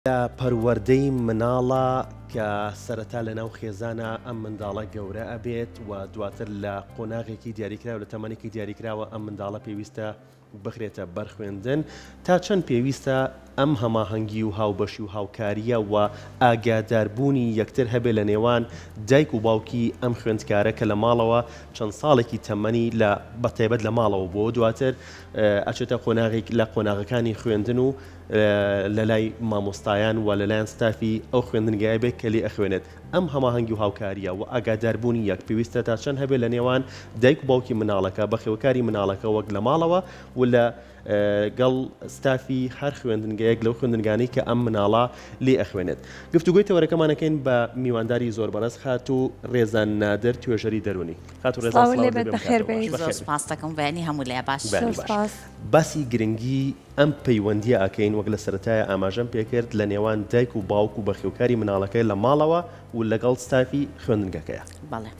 لە پەروەردەی مناڵە کە سەرەتا لە ناو خێزانە ئەم منداڵە گەورە ئەبێت و دواتر لە قۆناغێکی دیاریکراو لە تەمەنێکی دیاریکراوە ئەم منداڵە پێویستە بخرێتە بەر خوێندن تا چەند پێویستە ئەم هەماهەنگی و هاوبەشی و هاوکارییە و ئاگاداربوونی یەکتر هەبێ لە نێوان دایک و باوکی ئەم خوێندکارە کە لە ماڵەوە چەند ساڵێکی تەمەنی لە بەتایبەت لە ماڵەوە بووە دواتر ئەچێتە قۆناغێک لە قۆناغەکانی خوێندن و لەلای مامۆستایان و لەلایەن ستافی ئەو خوێندنگایە بێت کە لێی ئەخوێنێت. ئەم هەماهەنگی و هاوکارییە و ئاگاداربوونی یەک پێویستە تا چەند هەبێت لە نێوان دایک و باوکی مناڵەکە، بەخێوکاری مناڵەکە وەک لە ماڵەوە و لە گەڵ ستافی هەر خوێندنگەیەک لەو خوێندنگانەی کە ئەم مناڵە لێی ئەخوێنێت. گفتوگۆی تەوەرەکەمان ئەکەین بە میوانداری زۆر بەڕێز خاتوو ڕێزان نادر توێژەری دەروونی. خاتوو ڕێزان سڵاوت سڵاوت لێبێت لێبێ بەخێر بەخێر بێیت. باش. زۆر سوپاست دەکەم بەیانی هەموو لای باش. بەیانی زۆر باش. سوپاس. باسی گرنگی ئەم پەیوەندیە ئەکەین وەک لە سەرەتایە ئاماژەم پێکرد لە نێوان دایک و باوک و بەخێوکاری مناڵەکەی لە ماڵەوە و لەگەڵ ستافی خوێندنگەکەیا. بەڵێ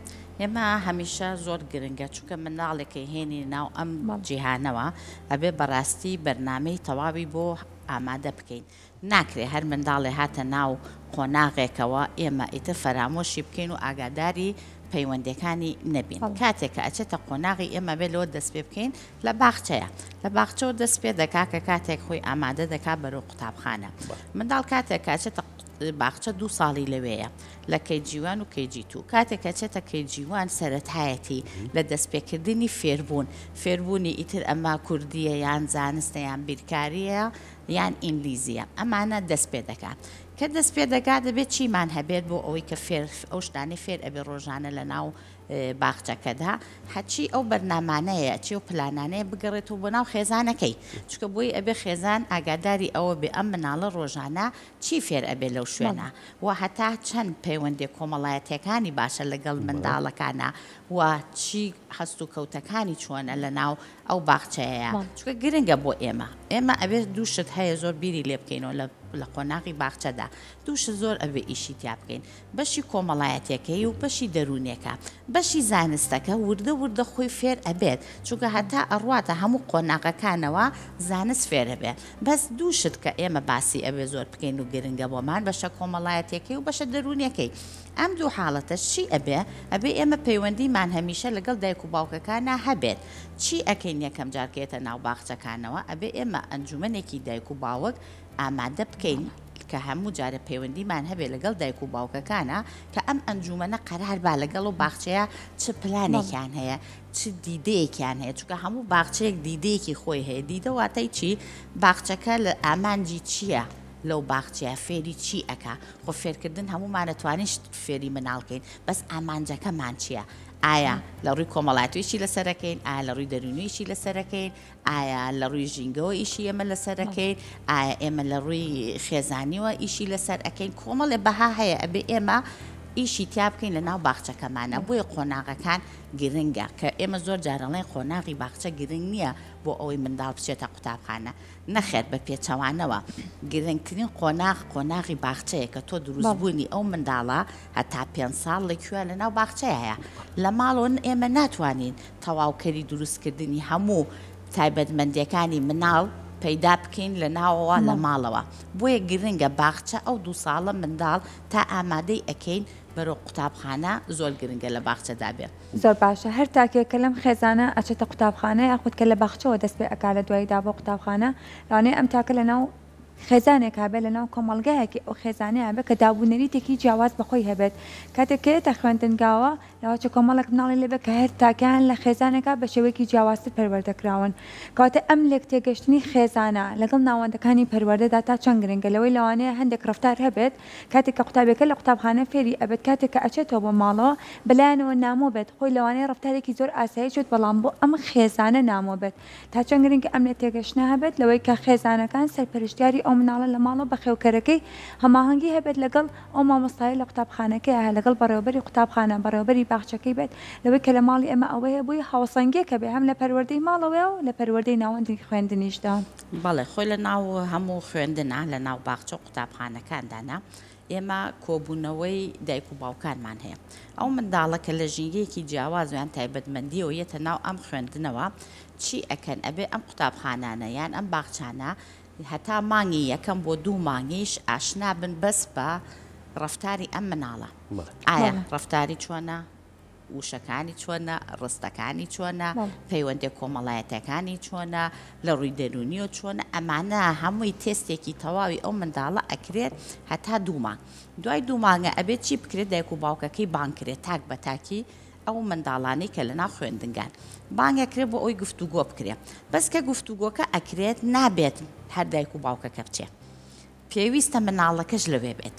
ئێمە هەمیشە زۆر گرنگە چونکە مناڵێک ئەیهێنینە ناو ئەم جیهانەوە ئەبێ بەڕاستی بەرنامەی تەواوی بۆ ئامادە بکەین ناکرێ هەر منداڵێ هاتە ناو قۆناغێکەوە ئێمە ئیتر فەرامۆشی بکەین و ئاگاداری پەیوەندیەکانی نەبین کاتێک کە ئەچێتە قۆناغی ئێمە بێ لەوە دەست پێ بکەین لە باخچەیە لە باخچەوە دەست پێ دەکا کە کاتێک خۆی ئامادە دەکا بەرەو قوتابخانە منداڵ کاتێک کە ئەچێتە باخچە دوو ساڵی لەوێیە لە KG one و KG two کاتێک کە ئەچێتە KG one سەرەتایەتی لە دەستپێکردنی فێربوون فێربوونی ئیتر ئەمە کوردیە یان زانستە یان بیرکاریە یان ئینگلیزیە ئەمانە دەست پێ دەکا کە دەست پێ دەکا دەبێت چیمان هەبێت بۆ ئەوەی کە فێر ئەو شتانەی فێر ئەبێ ڕۆژانە لە ناو باخچەکەدا هەچی ئەو بەرنامانەیە چی ئەو پلانانەیە بگەڕێتەوە بۆ ناو خێزانەکەی چونکە بۆی ئەبێ خێزان ئاگاداری ئەوە بێ ئەم مناڵە ڕۆژانە چی فێر ئەبێ لەو شوێنە و هەتا چەند پەیوەندیە کۆمەڵایەتیەکانی باشە لەگەڵ منداڵەکانا و چی هەست و کەوتەکانی چۆنە لە ناو ئەو باخچەیەیە چونکە گرنگە بۆ ئێمە ئێمە ئەبێ دوو شت هەیە زۆر بیری لێ بکەینەوە لە لە قۆناغی باخچەدا دوو شت زۆر ئەبێ ئیشی تیا بکەین بەشی کۆمەڵایەتیەکەی و بەشی دەروونیەکە بەشی زانستەکە وردە وردە خۆی فێر ئەبێت چونکە هەتا ئەڕواتە هەموو قۆناغەکانەوە زانست فێر ئەبێ بەس دوو شت کە ئێمە باسی ئەبێ زۆر بکەین و گرنگە بۆمان بەشە کۆمەڵایەتیەکەی و بەشە دەروونیەکەی ئەم دوو حاڵەتەش چی ئەبێ؟ ئەبێ ئێمە پەیوەندیمان هەمیشە لەگەڵ دایک و باوکەکانا هەبێت. چی ئەکەین یەکەم جار کە یەتە ناو باخچەکانەوە ئەبێ ئێمە ئەنجومەنێکی دایک و باوک ئامادە بکەین کە هەموو جارێ پەیوەندیمان هەبێ لەگەڵ دایک و باوکەکانا کە ئەم ئەنجومەنە قەرار با لەگەڵ ئەو باخچەیە چ پلانێکیان هەیە چ دیدەیەکیان هەیە چونکە هەموو باخچەیەک دیدەیەکی خۆی هەیە دیدە واتای چی؟ باخچەکە لە ئامانجی چییە؟ لەو باخچەیە فێری چی ئەکا خۆ فێرکردن هەموومان ئەتوانین شت فێری مناڵ کەین بەس ئامانجەکەمان چیە ئایا لە ڕووی کۆمەڵایەتی ئیشی لەسەر ئەکەین ئایا لە ڕووی دەروونی ئیشی لەسەر ئەکەین ئایا لە ڕووی ژینگەوە ئیشی ئێمە لەسەر ئەکەین ئایا ئێمە لە ڕووی خێزانیوە ئیشی لەسەر ئەکەین کۆمەڵێ بەها هەیە ئەبێ ئێمە ئیشی تیا بکەین لە ناو باخچەکەمانە بۆیە قۆناغەکان گرنگە کە ئێمە زۆر جارەڵێن قۆناغی باخچە گرنگ نییە بۆ ئەوەی منداڵ بچێتە قوتابخانە نەخێر بە پێچەوانەوە گرنگترین قۆناغ قۆناغی باخچەیە کە تۆ دروستبوونی ئەو منداڵە هەتا پێنج ساڵ لە کوێ لە ناو باخچەیە لە ماڵەوە ئێمە ناتوانین تەواوکەری دروستکردنی هەموو تایبەتمەندیەکانی مناڵ پەیدا بکەین لە ناوەوە لە ماڵەوە بۆیە گرنگە باخچە ئەو دوو ساڵە منداڵ تا ئامادەی ئەکەین بەرەو قوتابخانە زۆر گرنگە لە باخچەدا بێ. زۆر باشە هەر تاکێک کە لەم خێزانە ئەچێتە قوتابخانە یاخود کە لە باخچەوە دەست پێ ئەکا لە دواییدا بۆ قوتابخانە لەوانەیە ئەم تاکە لەناو خێزانێکا بێت لەناو کۆمەڵگایەکی ئەو خێزانەیا بێت کە دابونەریتێکی جیاواز بە خۆی هەبێت کاتێک کە یەتە خوێندنگاوە لەوەچە کۆمەڵێک مناڵی لێ بێت کە هەر تاکیان لە خێزانێکا بە شێوەیەکی جیاوازتر پەروەردە کراون کەواتە ئەم لێک تێگەشتنی خێزانە لەگەڵ ناوەندەکانی پەروەردەدا تا چەند گرنگە لەوەی لەوانەیە هەندێک ڕەفتار هەبێت کاتێک کە قوتابیەکە لە قوتابخانە فێری ئەبێت کاتێک کە ئەچێتەوە بۆ ماڵەوە بەلایانەوە نامۆ بێت خۆی لەوانەیە ڕەفتارێکی زۆر ئاسایی بێت بەڵام بۆ ئەم خێزانە نامۆ بێت تا چەند گرنگە ئەم لێتێگەشتنە هەبێت لەوەی کە خێزانەکان سەرپەرشتیاری ئەو مناڵە لە ماڵەوە بەخێوکەرەکەی هەماهەنگی هەبێت لەگەڵ ئەو مامۆستایەی لە قوتابخانەکەیە هەیە لەگەڵ بەڕێوەبەری قوتابخانە بەڕێوەبەری باخچەکەی بێت لەوەی کە لە ماڵی ئێمە ئەوە هەیە بۆی هاوسەنگیەک هەبێت هەم لە پەروەردەی ماڵەوەیا و لە پەروەردەی ناوەندی خوێندنیشدا. بەڵێ خۆی لە ناو هەموو خوێندنا لە ناو باخچە و قوتابخانەکاندانا ئێمە کۆبوونەوەی دایک و باوکانمان هەیە ئەو منداڵە کە لە ژینگەیەکی جیاواز یان تایبەتمەندیەوە یەتە ناو ئەم خوێندنەوە چی ئەکەن ئەبێ ئەم قوتابخانانە یان ئەم باخچانە هەتا مانگی یەکەم بۆ دوو مانگیش ئاشنا بن بەس بە ڕەفتاری ئەم مناڵە ئایا ڕەفتاری چۆنە؟ وشەکانی چۆنە، ڕستەکانی چۆنە، پەیوەندیە کۆمەڵایەتیەکانی چۆنە، لە ڕووی دەروونیەوە چۆنە، ئەمانە هەمووی تێستێکی تەواوی ئەو منداڵە ئەکرێت هەتا دوو مانگ. دوای دوو مانگە ئەبێت چی بکرێت دایک و باوکەکەی بانگ کرێت تاک بە تاکی ئەو منداڵانەی کە لەناو خوێندنگان بانگ ئەکرێت بۆ ئەوەی گفتوگۆ بکرێت بەس کە گفتوگۆکە ئەکرێت نابێت هەر دایک و باوکەکە بچێت پێویستە مناڵەکەش لەوێ بێت.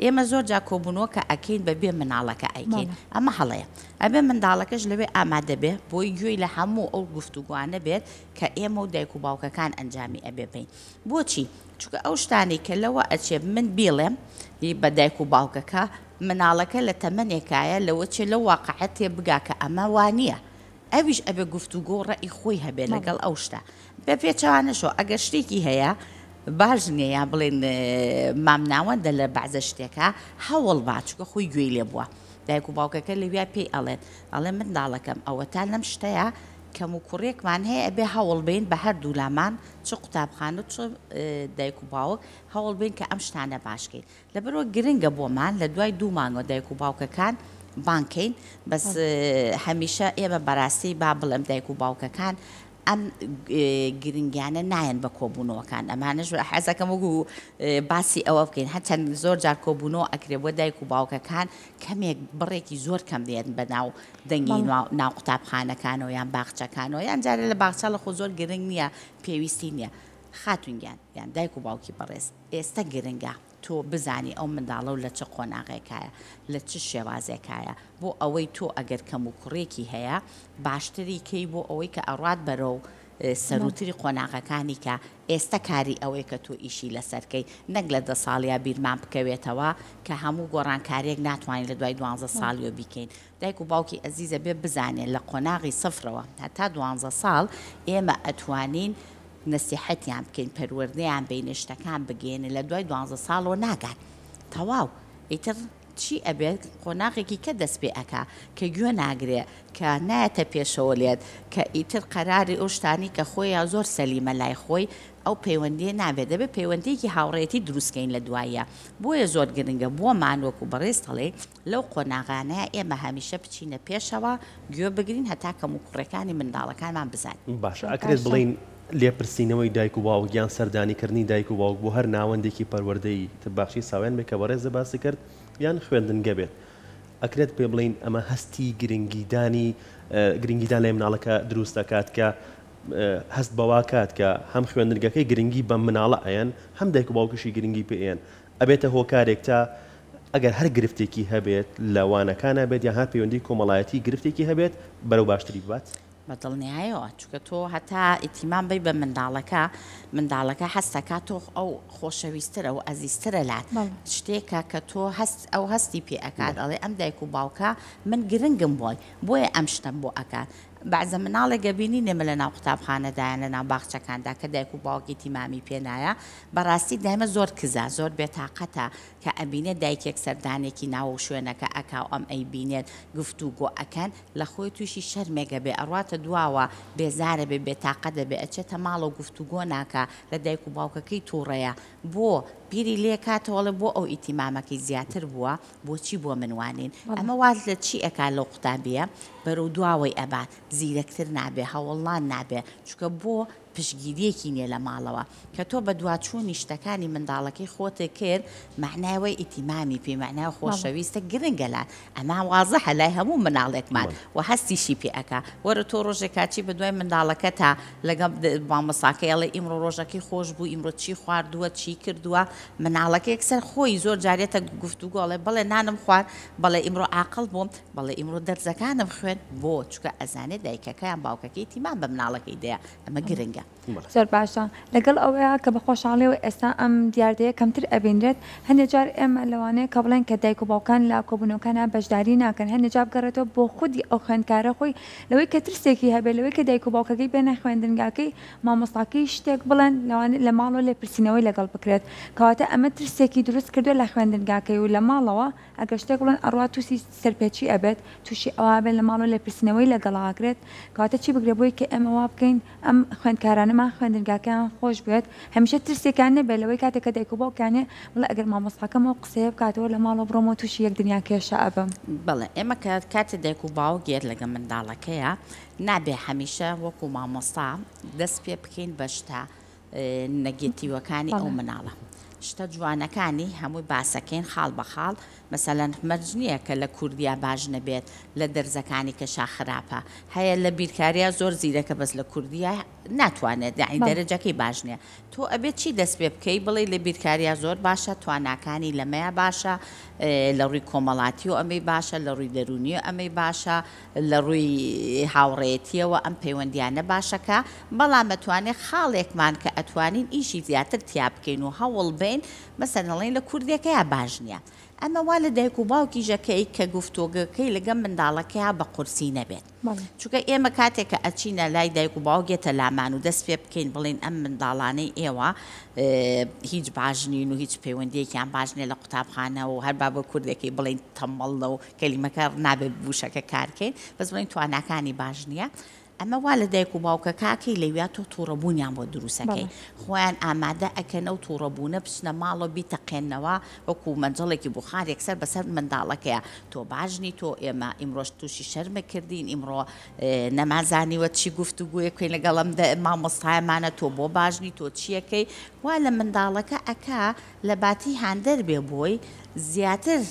ئێمە زۆر جار کۆبوونەوە کە ئەکەین بە بێ مناڵەکە ئەیکەین ئەمە هەڵەیە. ئەبێ منداڵەکەش لەوێ ئامادە بێ بۆی گوێی لە هەموو ئەو گفتوگۆانە بێت کە ئێمە و دایک و باوکەکان ئەنجامی ئەبێ بەین. بۆچی؟ چونکە ئەو شتانەی کە لەوە ئەچێ من بیڵێم بە دایک و باوکەکە مناڵەکە لە تەمەنێکایە لەوە چێ لەو واقعە تێبگا کە ئەمە وا نییە. ئەویش ئەبێ گفتوگۆ و ڕەئی خۆی هەبێ لەگەڵ ئەو شتە. بە پێچەوانەشەوە ئەگەر شتێکی هەیە باش نییە یان بڵێن مامناوەندە لە بەعزە شتێکا هەوڵ با چونکە خۆی گوێی لێ بووە. دایک و باوکەکە لەویا پێی ئەڵێن ئەڵێ منداڵەکەم ئەوەتا لەم شتەیا کەم و کوڕیەکمان هەیە ئەبێ هەوڵ بەین بە هەردوو لامان چ قوتابخانە و چ دایک و باوک هەوڵ بەین کە ئەم شتانە باش کەین. لەبەرئەوە گرنگە بۆمان لە دوای دوو مانگەوە دایک و باوکەکان بانگ کەین بەس هەمیشە ئێمە بەراستی با بڵێم دایک و باوکەکان ئەم گرنگیانە نایەن بە کۆبوونەوەکان ئەمانەش حەزەکەم وەکو باسی ئەوە بکەین هەرچەند زۆر جار کۆبوونەوە ئەکرێ بۆ دایک و باوکەکان کەمێک بڕێکی زۆر کەم دێن بە ناو دەنگی ناو قوتابخانەکانەوە یان باخچەکانەوە یان جارێ لە باخچە لە خۆ زۆر گرنگ نییە پێویستی نییە خاتون گیان یان دایک و باوکی بەڕێز ئێستە گرنگە تۆ بزانی ئەو منداڵە و لە چ قۆناغێکایە، لە چ شێوازێکایە، بۆ ئەوەی تۆ ئەگەر کەموکوڕیەکی هەیە باشتری کەی بۆ ئەوەی کە ئەڕوات بەرەو سەرووتری قۆناغەکانی کە ئێستە کاری ئەوەیە کە تۆ ئیشی لەسەر کەی نەک لە دە ساڵیا بیرمان بکەوێتەوە کە هەموو گۆڕانکاریەک ناتوانین لە دوای دوانزە ساڵیەوە بیکەین دایک و باوکی ئەزیز ئەبێ بزانێ لە قۆناغی سفرەوە هەتا دوانزە ساڵ ئێمە ئەتوانین نەسیحەتیان بکەین پەروەردەیان بینە شتەکان بگەیەنێ لە دوای دوانزە ساڵەوە ناگات تەواو ئیتر چی ئەبێت قۆناغێکی کە دەست پێ ئەکا کە گوێ ناگرێ کە نایەتە پێشەوە لێت کە ئیتر قەراری ئەو شتانی کە خۆیان زۆر سەلیمە لای خۆی ئەو پەیوەندیە نابێت دەبێت پەیوەندیەکی هاوڕێیەتی دروستکەین لە دواییە بۆیە زۆر گرنگە بۆمان وەکو بەڕێز دەڵێی لەو قۆناغانەیا ئێمە هەمیشە بچینە پێشەوە گوێ بگرین هەتا کەموکوڕیەکانی منداڵەکانمان بزانین. باشە ئەکرێت بڵێین لێپرسینەوەی دایک و باوک یان سەردانیکردنی دایک و باوک بۆ هەر ناوەندێکی پەروەردەیی تر باخچەی ساوایان بێت کە بەڕێزت باسی کرد یان خوێندنگە بێت ئەکرێت پێ بڵێین ئەمە هەستی گرنگیدانی گرنگیدان لای مناڵەکە دروست دەکات کە هەست بەوە کات کە هەم خوێندنگەکەی گرنگی بەم مناڵە ئەیەن هەم دایک و باوکیشی گرنگی پێ ئەیەن ئەبێتە هۆکارێک تا ئەگەر هەر گرفتێکی هەبێت لە وانەکانا بێت یان هەر پەیوەندی کۆمەڵایەتی گرفتێکی هەبێت بەرەو باشتری ببات؟ بە دڵنیایەوە چونکە تۆ هەتا ئیتیمام بەی بە منداڵەکە منداڵەکە هەست ئەکات تۆ ئەو خۆشەویسترە و ئەزیزترە لات شتێکە کە تۆ هەست ئەو هەستی پێ ئەکات ئەڵێ ئەم دایک و باوکە من گرنگم بۆی بۆیە ئەم شتەم بۆ ئەکات بەعزە مناڵێک ئەبینین ئێمە لە ناو قوتابخانەدا یان لە ناو باخچەکاندا کە دایک و باوک ئیتیمامی پێ نایە بەڕاستی دایمە زۆر کزە زۆر بێتاقەتە کە ئەبینێت دایکێک سەردانێکی ناوەو شوێنەکە ئەکا و ئەم ئەیبینێت گفتوگۆ ئەکەن لە خۆی تووشی شەرمێک ئەبێ ئەڕواتە دواوە بێزار ئەبێ بێتاقەت ئەبێ ئەچێتە ماڵەوە گفتوگۆ ناکا لە دایک و باوکەکەی توڕەیە بۆ بیری لێکاتەوە ئەڵێ بۆ ئەو ئیتیمامەکەی زیاتر بووە بۆچی بۆ من وانین ئەمە واز لە چی ئەکا لەو قوتابیە بەرەو دواوەی ئەبات زیرەکتر نابێ هەوڵنان نابێ چونکە بۆ پشتگیریەکی نیە لە ماڵەوە کە تۆ بەدواچوونی شتەکانی منداڵەکەی خۆت کرد مەعنای وەی ئیتیمامی پێی مەعنای خۆشەویستە گرنگە لات ئەمە وازحە لای هەموو مناڵێکمان و هەستیشی پێ ئەکا وەرە تۆ ڕۆژێک کاچی بەدوای منداڵەکەتا لەگەڵ مامۆستاکەی ئەڵێ ئیمڕۆ ڕۆژەکەی خۆش بوو ئیمڕۆ چی خواردووە چی کردووە مناڵەکە یەکسەر خۆی زۆر جارێتە گفتوگۆ ئەڵێ بەڵێ نانم خوارد بەڵێ ئیمڕۆ ئاقڵ بووم بەڵێ ئیمڕۆ دەرزەکانم خوێند بۆ چونکە ئەزانێ دایکەکە یان باوکەکەی ئیتیمام بە مناڵەکەی دەیە ئەمە گرنگە. زۆر باشە لەگەڵ ئەوەیا کە بە خۆشحاڵیەوە ئێستا ئەم دیاردەیە کەمتر ئەبینرێت هەندێ جار ئێمە لەوانەیە کە بڵێن کە دایک و باوکان لە کۆبوونەوەکانا بەشداری ناکەن هەندێ جار بگەڕێتەوە بۆ خودی ئەو خوێندکارە خۆی لەوەی کە ترسێکی هەبێت لەوەی کە دایک و باوکەکەی بێنە خوێندنگاکەی مامۆستاکەی شتێک بڵێن لەوانەیە لە ماڵەوە لێپرسینەوەی لەگەڵ بکرێت کەواتە ئەمە ترسێکی دروست کردووە لە خوێندنگاکەی و لە ماڵەوە ئەگەر شتێک بڵێن ئەڕوا توسی سەرپێچی ئەبێت توشی ئەوە ئەبێت لە ماڵەوە لێپرسینەوەی لەگەڵا ئەکرێت کەواتە چی بکرێت بۆی کە ئێمە وا بکەین ئەم خوێندکارانە. خوێندکارانەمان خوێندنگاکەیان خۆش بوێت هەمیشە ترسێکیان نەبێت لەوەی کاتێک کە دایک و باوکیان یە بڵێ ئەگەر مامۆستاکەم ئەو قسەیە بکاتەوە لە ماڵەوە بڕۆمەوە تووشی یەک دنیا کێشە ئەبم. بەڵێ ئێمە کە کاتێ دایک و باوک یەت لەگە منداڵەکەیا نابێ هەمیشە وەکو مامۆستا دەست پێ بکەین بە شتە نەگێتیوەکانی ئەو مناڵە شتە جوانەکانی هەمووی باسەکەین خاڵ بە خاڵ مەسەلەن مەرج نییە کە لە کوردیا باش نەبێت لە دەرزەکانی کەشا خراپە هەیە لە بیرکاریا زۆر زیرەکە بەس لە کوردیا ناتوانێت یانی دەرەجەکەی باش نییە تۆ ئەبێت چی دەست پێ بکەی بڵێی لە بیرکاریا زۆر باشە تواناکانی لەمەیا باشە لە ڕووی کۆمەڵاتیەوە ئەمەی باشە لە ڕووی دەروونیەوە ئەمەی باشە لە ڕووی هاوڕێیەتیەوە ئەم پەیوەندیانە باشەکە بەڵام ئەتوانێ خاڵێکمان کە ئەتوانین ئیشی زیاتر تیا بکەین و هەوڵ بەین مەسەلەن ئەڵێین لە کوردیەکەیا باش نیە ئەمە وا لە دایک و باوکیش ئەکەی کە گفتۆگەکەی لەگەڵ منداڵەکەیا بە قورسی نەبێت چونکە ئێمە کاتێک کە ئەچینە لای دایک و باوک یەتە لامان و دەست پێ بکەین بڵێین ئەم منداڵانەی ئێوە هیچ باش نین و هیچ پەیوەندیەکیان باش نیە لە قوتابخانە و هەر با بە کوردەکەی بڵێین تەمەڵە و کەلیمەکە نابێت وشەکە کار کەین بەس بڵێین تواناکانی باش نییە ئەمە وا لە دایک و باوکەکە ئەکەی لەویا تۆ توڕەبوونیان بۆ دروست ئەکەی خۆیان ئامادە ئەکەن ئەو توڕەبوونە بچنە ماڵەوە بیتەقێننەوە وەکو مەنجەڵێکی بوخار یەکسەر بەسەر منداڵەکەیا تۆ باش نی تۆ ئێمە ئیمڕۆش تووشی شەرمت کردین ئیمڕۆ نەمانزانیوە چی گفتوگۆیەک بکەین لەگەڵ ئەم مامۆستایەمانە تۆ بۆ باش نی تۆ چیەکەی وا لە منداڵەکە ئەکا لە باتی هاندەر بێ بۆی زیاتر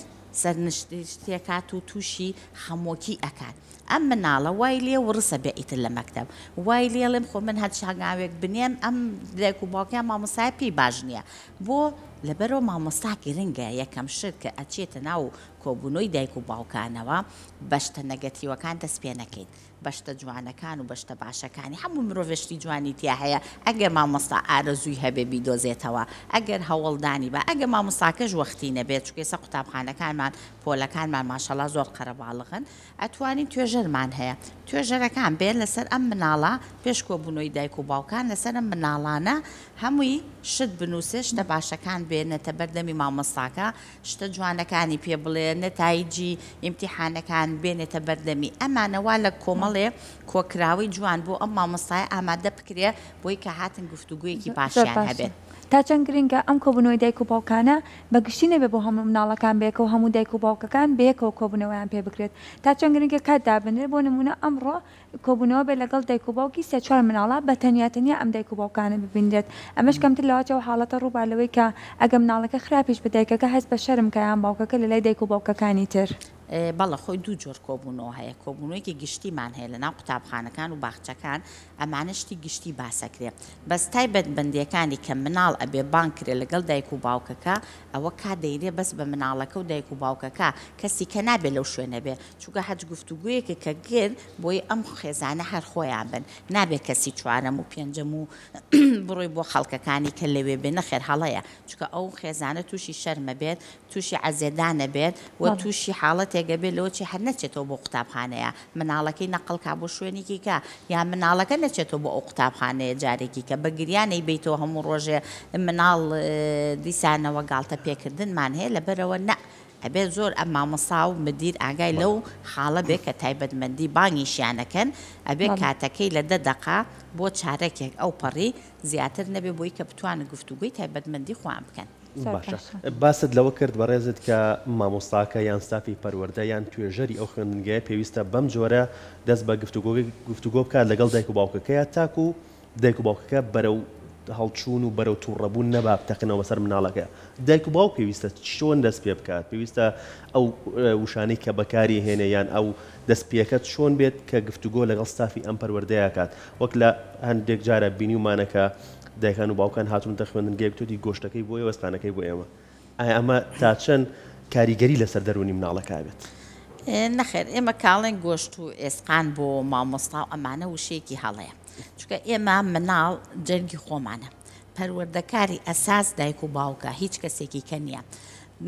سەرنشتێکات و تووشی خەمۆکی ئەکات ئەم مناڵە وای لێ وڕسە بێ ئیتر لە مەکتەب وای لێ ڵێم خۆ من هەرچ هەنگاوێک بنێم ئەم دایک و باوک یان مامۆستایە پێی باش نییە بۆ لەبەرەوە مامۆستا گرنگە یەکەم شت کە ئەچێتە ناو کۆبوونەوەی دایک و باوکانەوە بە شتە نەگەتیوەکان دەست پێ نەکەیت بە شتە جوانەکان و بە شتە باشەکانی هەموو مرۆڤێ شتی جوانی تیا هەیە ئەگەر مامۆستا ئارەزووی هەبێ بیدۆزێتەوە ئەگەر هەوڵدانی با ئەگەر مامۆستاکەش وەختی نەبێت چونکە ئێستا قوتابخانەکانمان پۆلەکانمان ماشەڵا زۆر قەرەباڵغن ئەتوانین توێژەرمان هەیە توێژەرەکان بێن لەسەر ئەم مناڵە پێش کۆبونەوەی دایک و باوکان لەسەر ئەم مناڵانە هەمووی شت بنوسێ شتە باشەکان بێنێتە بەر دەمی مامۆستاکە شتە جوانەکانی پێ بڵێ نەتایجی ئیمتیحانەکان بێنێتە بەر دەمی ئەمانە وا لە کۆمەڵێ کۆکراوەی جوان بۆ ئەم مامۆستایە ئامادە بکرێ بۆی کە هاتن گفتوگۆیەکی زۆر باشیان باشە هەبێت. تا چەند گرنگە ئەم کۆبونەوەی دایک و باوکانە بە گشتی نەبێت بۆ هەموو مناڵەکان بەیەکەوە هەموو دایک و باوکەکان بەیەکەوە کۆبونەوەیان پێ بکرێت تا چەند گرنگە کات دابنرێت بۆ نمونە ئەمڕۆ کۆبونەوە بێت لەگەڵ دایک و باوکی سێ چوار مناڵە بە تەنیا تەنیا ئەم دایک و باوکانە ببینرێت ئەمەش کەمتر لەوەچە ئەو حاڵەتە ڕووبا لەوەی کە ئەگەر مناڵەکە خراپیش بێت دایکەکە هەست بە شەرم کا یان باوکەکە لەلای دایک و باوکەکانی تر. بەڵێ خۆی دوو جۆر کۆبوونەوە هەیە کۆبوونەوەیەکی گشتیمان هەیە لەناو قوتابخانەکان و باخچەکان ئەمانە شتی گشتی باسەکرێ بەس تایبەت بەندیەکانی کە مناڵ ئەبێ بانگ کرێ لەگەڵ دایک و باوکەکە ئەوە کات دەیرێ بەس بە مناڵەکە و دایک و باوکەکە کەسی کە نابێ لەو شوێنە بێ چونکە هەچ گفتوگۆیەکە کە کرد بۆی ئەم خێزانە هەر خۆیان بن نابێ کەسی چوارەم و پێنجەم و بڕۆی بۆ خەڵکەکانی کە لەوێ بێ نەخێر هەڵەیە چونکە ئەو خێزانە توشی شەرمە بێت توشی عەزێدانە بێت و توشی حاڵەتێک ئەبێت لەوە چی هەر نەچێتەوە بۆ قوتابخانەیە مناڵەکەی نەقڵ کا بۆ شوێنێکی کە یا مناڵەکە نەچێتەوە بۆ ئەو قوتابخانەیە جارێکی کە بە گریان ئەیبەیتەوە هەموو ڕۆژێ مناڵ دیسانەوە گاڵتە پێکردنمان هەیە لەبەرئەوە نە ئەبێت زۆر ئەم مامۆستا و مدیر ئاگای لەو خاڵە بێ کە تایبەتمەندی بانگیشیان ئەکەن ئەبێ کاتەکەی لە دە دەقە بۆ چارەکێک ئەوپەڕی زیاتر نەبێ بۆی کە بتوانن گفتوگۆی تایبەتمەندی خۆیان بکەن. باشە باست لەوە کرد بەڕێزت کە مامۆستاکە یان ستافی پەروەردە یان توێژەری ئەو خوێندنگەیە پێویستە بەم جۆرە دەست بە گفتوگۆ بکات لەگەڵ دایک و باوکەکەیا تاکو دایک و باوکەکە بەرەو هەڵچوون و بەرەو توڕەبوون نەبا بتەقنەوە بەسەر مناڵەکەیا دایک و باوک پێویستە چۆن دەست پێ بکات پێویستە ئەو وشانەی کە بەکاری هێنێ یان ئەو دەست پێکە چۆن بێت کە گفتوگۆ لەگەڵ ستافی ئەم پەروەردەیە کات وەک لە هەندێک جارە بینیومانە کە دایکان و باوکان هاتوونەتە خوێندنگەیەک وتویەتی گۆشتەکەی بۆ ئێوە ئێسقانەکەی بۆ ئێمە. ئایا ئەمە تا چەند کاریگەری لەسەر دەروونی مناڵەکە ئەبێت؟ نەخێر ئێمە کاڵێن گۆشت و ئێسقان بۆ مامۆستا و ئەمانە وشەیەکی هەڵەیە چونکە ئێمە مناڵ جەرگی خۆمانە پەروەردەکاری ئەساس دایک و باوکە هیچ کەسێکی کە نییە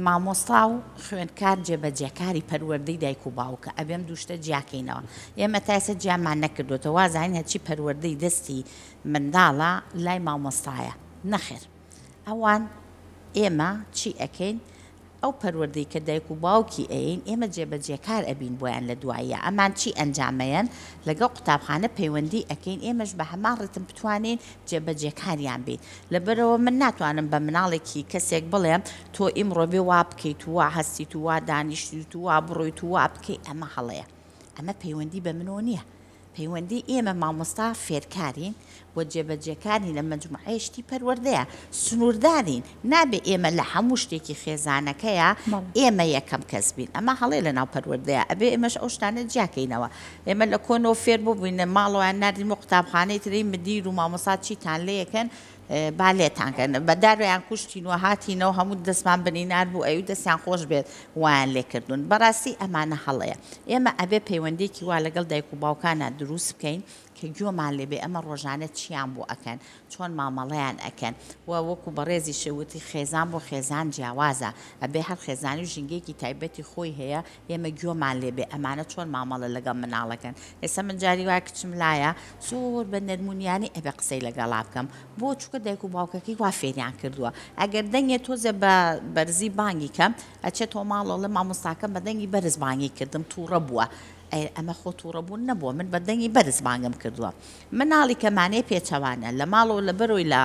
مامۆستا و خوێندکار جێبەجێکاری پەروەردەی دایک و باوکە ئەبێ ئەم دوو شتە جیاکەینەوە ئێمە تا ئێستا جیامان نەکردوێتەوە وازانین هەرچی پەروەردەی دەستی منداڵە لای مامۆستایە نەخێر ئەوان ئێمە چی ئەکەین؟ ئەو پەروەردەی کە دایک و باوکی ئەیەین ئێمە جێبەجێکار ئەبین بۆیان لە دواییا ئەمان چی ئەنجام ئەیەن لەگەڵ قوتابخانە پەیوەندی ئەکەین ئێمەش بە هەمان ڕیتم بتوانین جێبەجێکاریان بین لەبەرئەوە من ناتوانم بە مناڵێکی کەسێک بڵێم تۆ ئیمڕۆ بێ وا بکەیت و وا هەستیت و وا دانیشتیت و وا بڕۆیت و وا بکەی ئەمە هەڵەیە ئەمە پەیوەندی بە منەوە نییە پەیوەندی ئێمە مامۆستا فێرکارین و جێبەجێکارین لە مەجموعەی شتی پەروەردەیە سنووردارین نابێ ئێمە لە هەموو شتێکی خێزانەکەیا ئێمە یەکەم کەس بین ئەمە هەڵەیە لە ناو پەروەردەیا ئەبێ ئێمەش ئەو شتانە جیاکەینەوە ئێمە لە کۆنەوە فێر ببووین لە ماڵەوەیان ناردین بۆ قوتابخانەی تری مدیر و مامۆستا چیتان لێکەن با لێتان کەن بە دارویان کوشتین و هاتینەوە هەموو دەستمان بنینار بوو ئەیو دەستیان خۆش بێت وایان لێ کردوون بەڕاستی ئەمانە هەڵەیە ئێمە ئەبێ پەیوەندێکی وا لەگەڵ دایک و باوکانا دروست بکەین کە گوێمان لێ بێ ئەمە ڕۆژانە چیان بۆ ئەکەن چۆن مامەڵەیان ئەکەن و وەکو بەڕێزیشت وتی خێزان بۆ خێزان جیاوازە ئەبێ هەر خێزانی و ژینگەیەکی تایبەتی خۆی هەیە ئێمە گوێمان لێ بێ ئەمانە چۆن مامەڵە لەگەڵ مناڵەکەن ئێستا من جاری وایە کچم لایە زۆر بە نەرمونیانی ئەبێ قسەی لەگەڵا بکەم بۆ چونکە دایک و باوکەکەی وا فێریان کردووە ئەگەر دەنگێ تۆزێ بە بەرزی بانگی کەم ئەچێتەوە ماڵەوە ئەڵێ مامۆستاکەم بە دەنگی بەرز بانگی کردم تووڕە بووە ئەی ئەمە خۆ تووڕە بوون نەبووە من بە دەنگی بەرز بانگم کردووە مناڵی کەمانەی پێچەوانە لە ماڵەوە لەبەرەوەی لە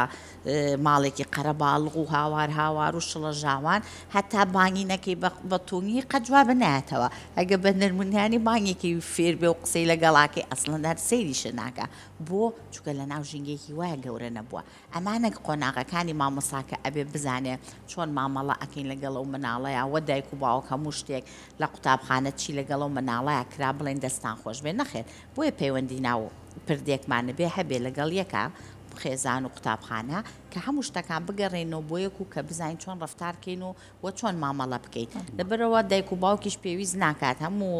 ماڵێکی قەرەباڵغ و هاوار هاوار و شڵەژاوان هەتا بانگی نەکەی بە تونگی قەت جوابت نایەتەوە ئەگەر بە نەرمونیانی بانگێکی فێر بێ و قسەی لەگەڵاکەی ئەسڵەن هەر سەیریشت ناکا بۆ چونکە لەناو ژینگەیەکی وایە گەورە نەبووە ئەمانە قۆناغەکانی مامۆستاکە ئەبێ بزانێ چۆن مامەڵە ئەکەین لەگەڵ ئەو مناڵەیا وە دایک و باوک هەموو شتێک لە قوتابخانە چی لەگەڵ ئەو مناڵەیا کرا بڵێن دەستان خۆش بێ نەخێر بۆیە پەیوەندی ناو پردێکمان ئەبێ هەبێ لەگەڵ یەکا خێزان و قوتابخانە کە هەموو شتەکان بگەڕێنەوە بۆ یەک و کە بزانین چۆن ڕەفتار کەین و وە چۆن مامەڵە بکەین لەبەرئەوە دایک و باوکیش پێویست ناکات هەموو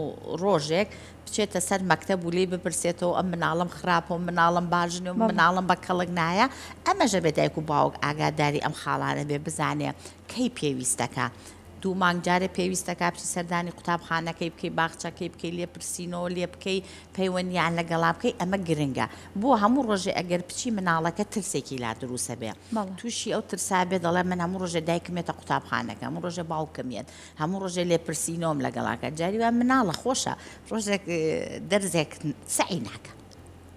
ڕۆژێک بچێتە سەر مەکتەب و لێی بپرسێتەوە ئەم مناڵم خراپە و مناڵم باش نیە و مناڵم بە کەڵک نایە ئەمەش ئەبێ دایک و باوک ئاگاداری ئەم خاڵانە بێ بزانێ کەی پێویستەکە دوو مانگ جارێ پێویستەکا بچی سەردانی قوتابخانەکەی بکەی باخچەکەی بکەی لێپرسینەوە لێ بکەی پەیوەندیان لەگەڵا بکەی ئەمە گرنگە بۆ هەموو ڕۆژێ ئەگەر بچی مناڵەکە ترسێکی لا دروسە بێ توشی ئەو ترسا بێ دەڵێ من هەموو ڕۆژێ دایکم یەتە قوتابخانەکە هەموو ڕۆژێ باوکم یەت هەموو ڕۆژێ لێپرسینەوەم لەگەڵا کە جاری وا مناڵە خۆشە ڕۆژێک دەرزێک سەعی ناکە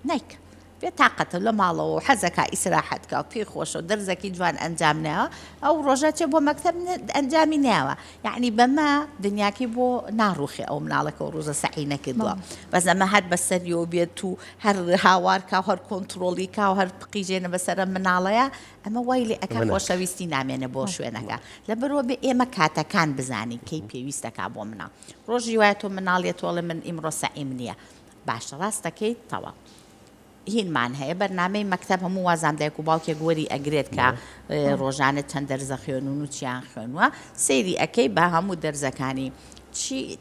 نایکە بێ تاقەتە لە ماڵەوە و حەزەکا ئیسراحەت کا و پێی خۆشە و دەرزەکی جوان ئەنجام نایەوە ئەو ڕۆژە چێ بۆ مەکتەب ئەنجامی نایەوە یعنی بەمە دنیاکەی بۆ ناڕوخێ ئەو مناڵەکە و ڕۆژە سەعی نەکردووە بەس ئەمە هەر بەسەریەوە بێت و هەر هاوار کا و هەر کۆنتڕۆڵی کا و هەر بقیژێنە بەسەرە مناڵەیە ئەمە وای لێ ئەکا خۆشەویستی نامێنێ بۆ شوێنەکە لەبەرئەوە بێ ئێمە کاتەکان بزانین کەی پێویستەکا بۆ مناڵ ڕۆژی وایە تۆ مناڵیە تۆ ئەڵێ من ئیمڕۆ سەعیم نییە باشە ڕاست دەکەیت تەواو هینمان هەیە بەرنامەی مەکتەب هەموو وازام دایک و باوکێک وەری ئەگرێت کە ڕۆژانە چەند دەرزە خوێنون و چیان خوێنوە سەیری ئەکەی بە هەموو دەرزەکانی چی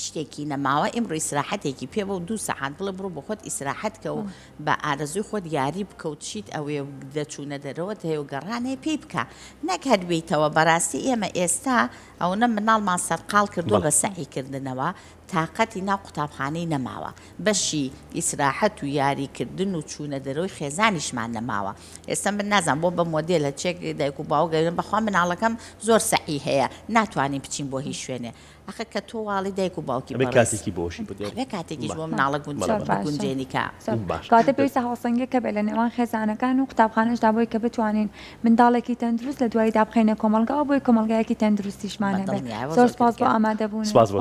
شتێکی نەماوە ئیمڕۆ ئیسراحەتێکی پێ بۆ دوو سەعات بڵێ بڕۆ بۆ خۆت ئیسراحەت کە و بە ئارەزووی خۆت یاری بکە و چیت ئەوێ و دەچوونە دەرەوەت هەیە و گەڕان هەیە پێی بکە نەک هەر بێیتەوە بەڕاستی ئێمە ئێستا ئەوەنە مناڵمان سەرقاڵ کردووە بە سەعی کردنەوە تاقەتی ناو قوتابخانەی نەماوە بەشی ئیسراحەت و یاری کردن و چوونە دەرەوەی خێزانیشمان نەماوە ئێستا من نازانم بۆ بە مۆدێلە چێک دایک و باوک ئەڵێن بەخوا مناڵەکەم زۆر سەعی هەیە ناتوانین بچین بۆ هیچ شوێنێ ئەخە کە تۆ واڵی دایک و باوکی ئەبێ بەڕێز کاتێکی بۆشی بدەی. ئەبێ کاتێکیش بەڵێ بۆ مناڵە بەڵێ بەڵێ. بگونجێنی کە. زۆر باشە. کەواتە پێویستە هاوسەنگیەک هەبێت لە نێوان خێزانەکان و قوتابخانەشدا بۆی کە بتوانین منداڵێکی تەندروست لە دواییدا بخەینە کۆمەڵگاوە بۆی کۆمەڵگایەکی تەندروستیشمان بە هەبێت دڵنیایەوە زۆر زۆر سوپاس بۆ گرنگە. ئامادەبوونت. سپاس بۆ.